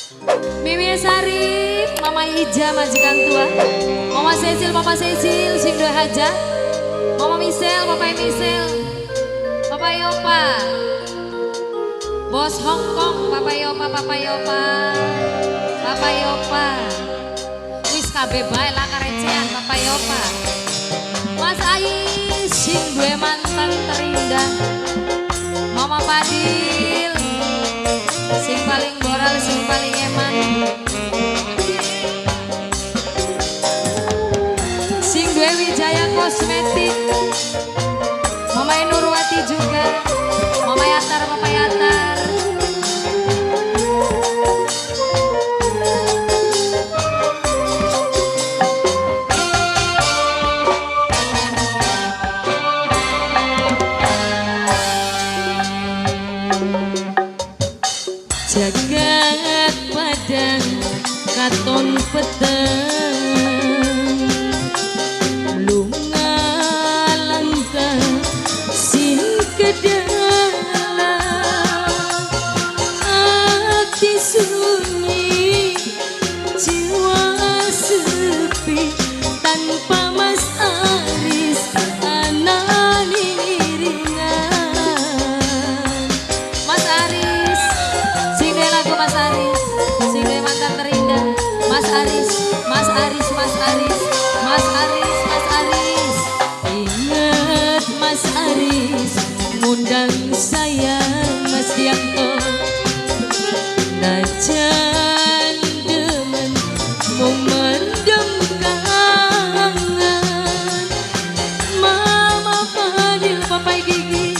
Mimi Sarif, Mama Ija majikan tua, Mama Cecil, Mama Cecil, sing duwe hajat, Mama Michelle, Papa Michelle, Papa Yopa, Bos Hong Kong, Papa Yopa, Papa Yopa, Papa Yopa, wis kabeh bae lah karecean Papa Yopa, Mas Ais, sing duwe mantan terindah, Mama Padil, sing paling boral, sing paling eman, sing duwe Wijaya Kosmetik, Mama Nurwati juga, Mama Yatar, Mama Yatar. Jagat padang katon peteng, lunga langkah sing kedalam, hati sunyi jiwa sepi tanpa Mas Aris anani iringan. Mas Aris, sing duwe lagu Mas Aris, sing duwe mantan terindah, Mas Aris, Mas Aris, Mas Aris, Mas Aris, Mas Aris. Ingat Mas Aris ngundang saya Mas Dianto, najan demen mung mendem kangen. Mama Fadil, Papa Gigi,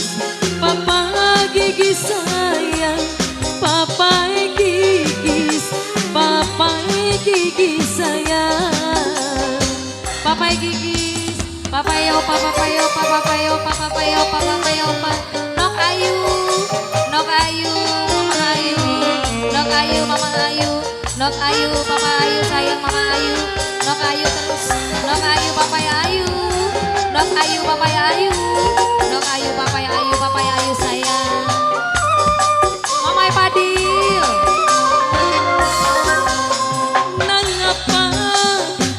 Papa Gigi sayang, Papa Gigi, Papa Gigi sayang, Papa Gigi, Papa Yopa, Papa Yopa, Papa Yopa, Papa Yopa, Papa Yopa, Nok Ayu, Nok Ayu, Mama Ayu, Nok Ayu, Mama Ayu, Nok Ayu, Papa Ayu sayang Mama Ayu, Nok Ayu terus, Nok Ayu, Papa Ayu, Nok Ayu, Papa Ayu, Nok Ayu, Papa Ayu, Papa Ayu sayang, Mama Padil. Nangapa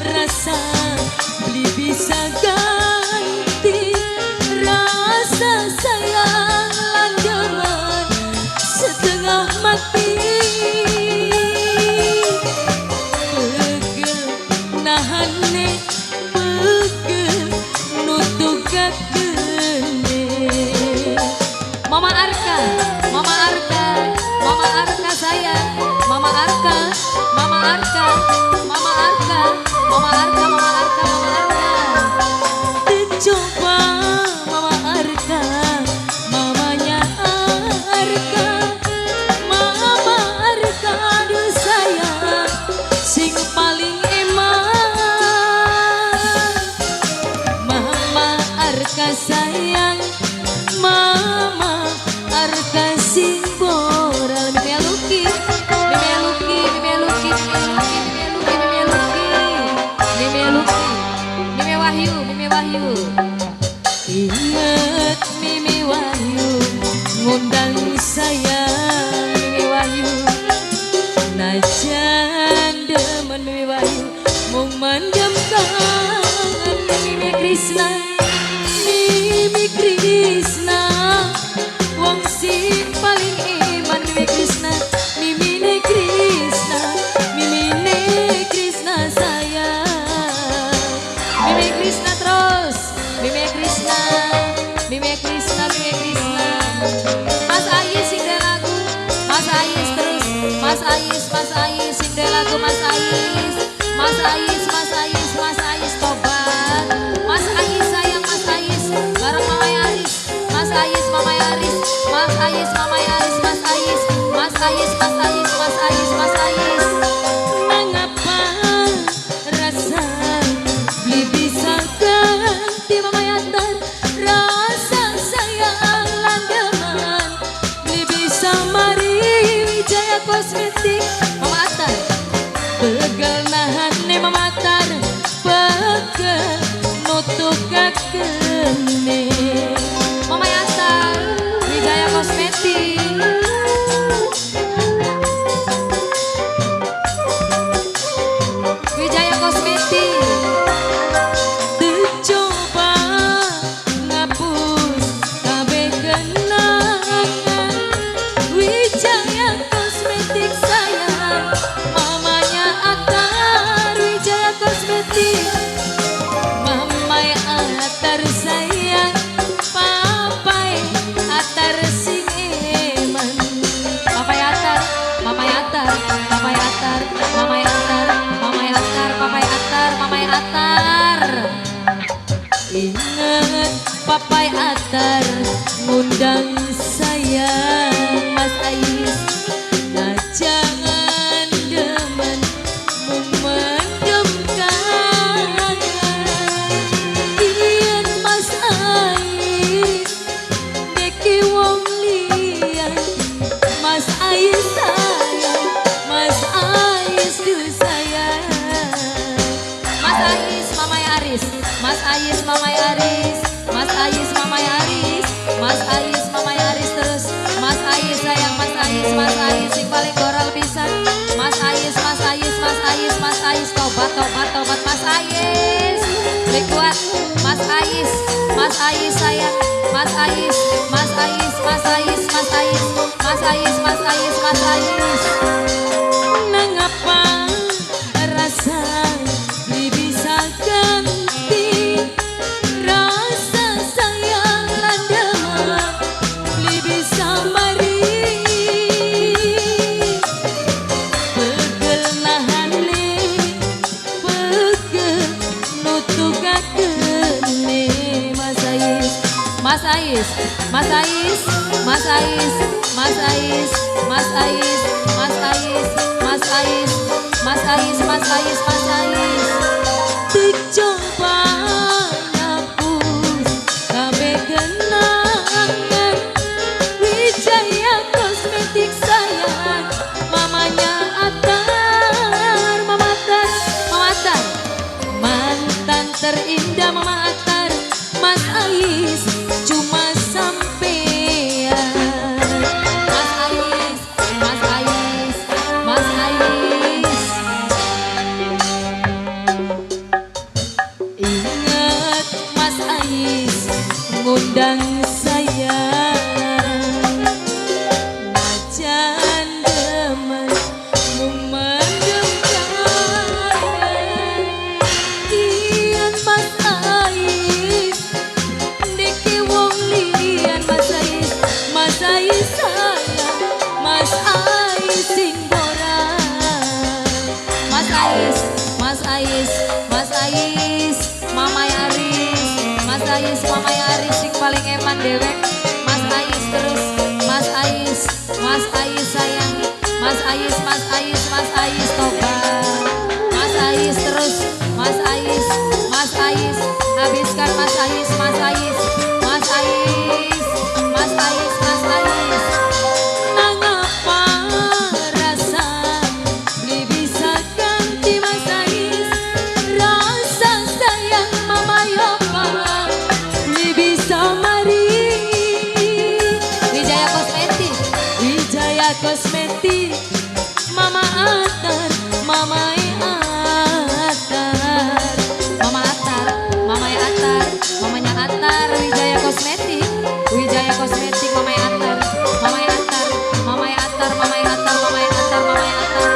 rasa beli bisa ganti rasa sayang lan demen setengah mati, pegel nahane pegel nutugakene. Mama Arka, Mama Arka, Mama Arka sayang, Mama Arka, Mama Arka, Mama Arka, Mama Arka, Mama Arka, Mama Arka. Dicoba Mama Arka, mamanya Arka, Mama Arka aduh sayang, sing paling eman. Mama Arka sayang, Mama Arka sing boral. Mimi Luki, Mimi Luki, Mimi Luki, Mimi Luki, Mimi Luki, Mimi Luki, Mimi Luki, Mimi Wahyu, Mimi Wahyu. Ingat Mimi Wahyu ngundang saya Mimi Wahyu, najan demen Mimi Wahyu mung mendem kangen. Mimi Krishna, Mimi Krishna, wong sing paling iman. Mimi Krishna, Mimi Krishna, Mimi Krishna sayang, Mimi Krishna terus, Mimi Krishna, Mimi Krishna, Mimi Krishna. Mas Ais sing duwe lagu, Mas Ais terus, Mas Ais, Mas Ais. Atar, Papai Atar, Mamai Atar, Mamai Atar, Papai Atar, Mamai Atar. Ingat Papai Atar ngundang sayang Mas Ais. Nah jangan demen mung mendem kangen. Yen Mas Ais deki wong liyan, Mas Ais sayang, Mas Ais du sayang. Mas Ais, Mamai Aris, Mas Ais, Mamai Aris, Mas Ais, Mamai Aris, Mas Ais, Mamai Aris terus. Mas Ais sayang, Mas Ais, Mas Ais sing paling goral pisan. Mas Ais, Mas Ais, Mas Ais, Mas Ais, tobat, tobat, tobat Mas Ais. Beli kuat, Mas Ais, Mas Ais sayang, Mas Ais, Mas Ais, Mas Ais, Mas Ais, Mas Ais, Mas Ais, Mas Ais. Nangapa rasa beli bisa ganti rasa sayang lan demen beli bisa mari. Pegel nahane, pegel nutugakene Mas Ais, Mas Ais, Mas Ais, Mas Ais, Mas Ais, Mas Ais, Mas Ais, Mas Ais, Mas Ais, Mas Ais, Mas Ais. Dicoba ngapus kabeh kenangan. Wijaya Kosmetik sayang, mamanya Atar, Mama Atar, Mama Atar. Mantan terindah Mama Atar, Mas Ais cuma sampean. Mas Ais, Mas Ais, Mas Ais. Ingat Mas Ais ngundang sayang. Najan demen mung mendem kangen. Yen Mas Ais ndeke wong liyan, Mas Ais, Mas Ais sayang, Mas Ais sing boran. Mas Ais, Mas Ais, Mas Ais, Mamai Aris, Mas Ais, Mamai Aris sing paling eman dewek. Mas Ais terus, Mas Ais, Mas Ais sayang, Mas Ais, Mas Ais, Mas Ais tobat. Mas Ais terus, Mas Ais, Mas Ais, habiskan Mas Ais, Mas Ais, Mas Ais, Mas Ais, Mas Ais. Nangapa rasa beli bisa ganti Mas Ais, rasa sayang Mama Yopa beli bisa mari. Wijaya Kosmetik, Wijaya Kosmetik, Mama Atar, Mama Atar, Mama Atar, Mama Atar, Mamanya Atar, Wijaya Kosmetik, Wijaya Kosmetik, Mama Atar, Mama Atar, Mama Atar, Mama Atar, Mama Atar, Mama Atar.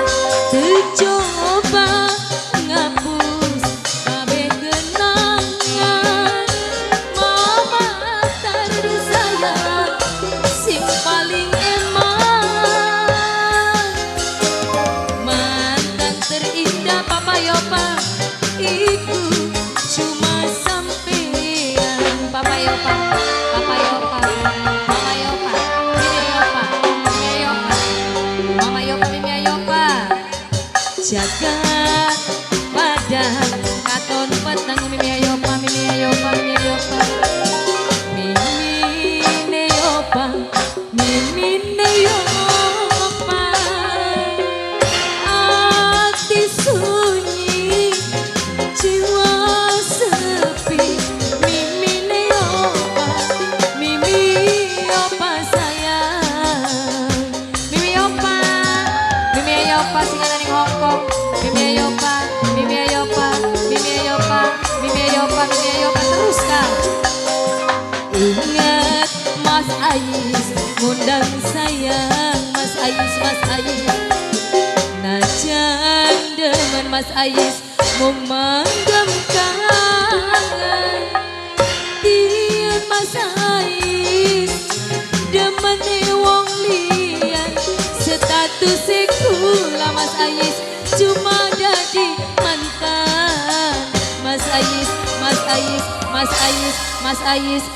Dicoba ngapus kabeh kenangan. Mama Atar sayang sing paling eman. Mantan terindah Papa Yopa iku cuma sampean. Papa Yopa, Papa Yopa, Mama Yopa, Mimi Yopa, Mimi Yopa, Mama Yopa, Mimi Yopa. Jaga badan katon peteng Mimi Yopa, Mimi Yopa, Mimi Yopa. Mimi Yopa, Mimi Yopa. Hati sunyi, jiwa sepi. Mimi Yopa, Mimi Yopa sayang. Mimi Yopa, Mimi Yopa sing ana ning Hong Kong. Mimi Yopa, Mimi Yopa, Mimi Yopa, Mimi Yopa, Mimi Yopa terus kan. Ingat Mas Ais ngundang sayang, Mas Ais, Mas Ais. Najan demen Mas Ais mung mendem kangen. Yen Mas Ais demene wong liyan. Status kula Mas Ais cuma jadi mantan. Mas Ais, Mas Ais, Mas Ais, Mas Ais.